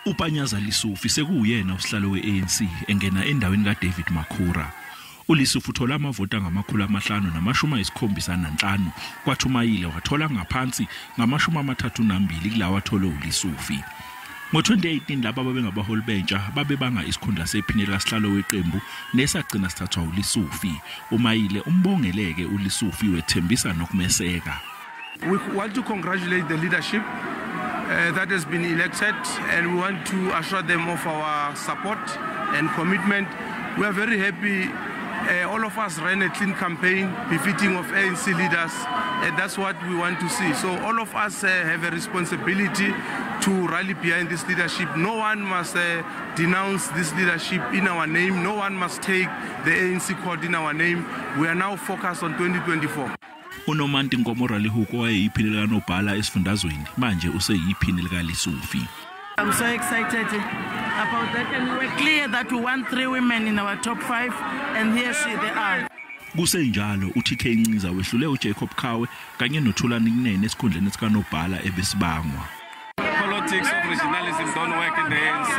UPanyaza Lesufi sekuwuyena usihlalo we-ANC engena endaweni kaDavid Makhura. ULesufi uthola amavoti angama-575, kwathi uMaile wathola ngaphansi ngama-32 kulawa atholwe uLesufi. Ngo-2018 laba babengabaholi bentsha babebanga isikhundla sephini likasihlalo weqembu nesagcina sithathwa uLesufi. UMaile umbongeleke uLesufi wethembisa nokumeseka. We want to congratulate the leadership that has been elected, and we want to assure them of our support and commitment. We are very happy. All of us ran a clean campaign befitting of ANC leaders, and that's what we want to see. So all of us have a responsibility to rally behind this leadership. No one must denounce this leadership in our name. No one must take the ANC code in our name. We are now focused on 2024. UNomanti Nkomo-Ralehoko wayeyiphini likanobhala esifundazweni, manje useyiphini likaLesufi. I'm so excited about that, and we're clear that we want 3 women in our top 5, and here they are. Kusenjalo uTK Nciza wehlule uJacob Khawe kanye noThulani Kunene esikhundleni sikanobhala ebesibangwa. Politics of regionalism don't work in the ANC.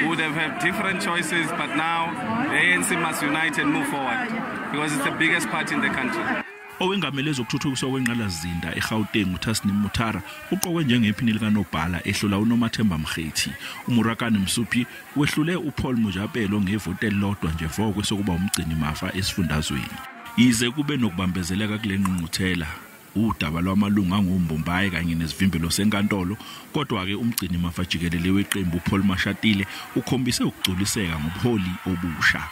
We would have had different choices, but now the ANC must unite and move forward because it's the biggest party in the country. Owengamele ezokuthuthukiswa kwengqalasizinda eGauteng uTasneem Mutara uqokwe njengephini likanobhala ehlula uNomathemba Mkhethi. UMorakane Msuphi wehlule uPaul Mojapelo ngevoti elilodwa nje vokwe sokuba umgcini mafa esifundazweni. Yize kube nokubambezeleka kule ngqungquthela, udaba lwamalungu angombombayi kanye nesivimbelo senkantolo, kodwa-ke umgcini mafa jikelele weqembu uPaul Mashatile ukhombise ukugculiseka ngobuholi obusha.